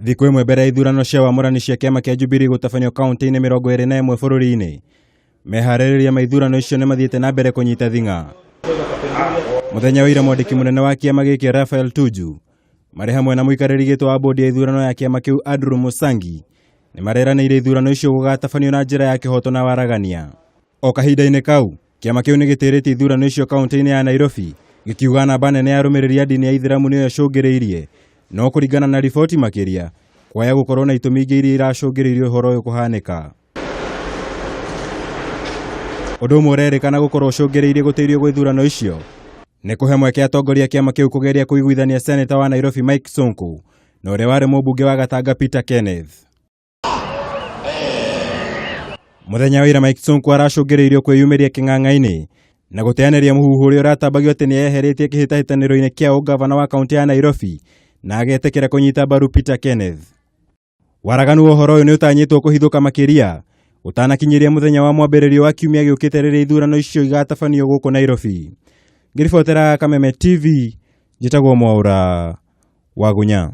Thikũ ĩmwe mbere ya ithurano cia wamũrani cia kĩama kĩa Jubilee gũtabanio kaunti-inĩ 21 bũrũri-inĩ, meharĩrĩria ma ithurano icio nĩ mathiĩte na mbere kũnyita thing'a. Mũthenya wa ira mwandĩki mũnene wa kĩama gĩkĩ Raphael Tuju marĩ hamwe na mũikarĩri gĩtĩ wa bodi ya ithurano ya kĩama kĩu Andrew Musangi nĩ mareranĩire ithurano icio gũgatabanio na njĩra ya kĩhoto na waragania. O kahinda-inĩ kau, kĩama kĩu nĩ gĩtĩrĩtie ithurano icio kaunti-inĩ ya Nairobi, gĩkiuga namba nene ya arũmĩrĩri a ndini ya Ithĩramu nĩyo ĩcũngĩrĩirie, no kũringana na riboti makĩria, kwaya gũkorwo na itũmi ingĩ iria iracũngĩrĩirie ũhoro ũyũ kũhanĩka. Ũndũ ũmwe ũrerĩkana gũkorwo ũcũngĩrĩirie gũtĩrio gwa ithurano icio nĩ kũhe mweke atongoria a kĩama kĩu kũgeria kũiguithania seneta wa Nairobi Mike Sonko na ũrĩa warĩ mũmbunge wa Gatanga Peter Kenneth. Mũthenya wa ira Mike Sonko aracũngĩrĩirio kwĩyumĩria kĩng'ang'a-inĩ na gũteanĩria mũhuhu ũrĩa ũratambagio atĩ nĩeyeheretie kĩhĩtahĩtanĩro-inĩ kĩa ũngavana wa kaunti ya Nairobi na agetĩkĩra kũnyita mbaru Peter Kenneth. Waraganu wa ũhoro ũyũ nĩ ũtanyĩtwo kũhithũka makĩria ũtanakinyĩria mũthenya wa mwambĩrĩrio wa kiumia gĩũkĩte rĩrĩa ithurano icio igatabanio gũkũ Nairobi. Ngĩribotera Kameme TV, njĩtagwo Mwaũra Wagunya.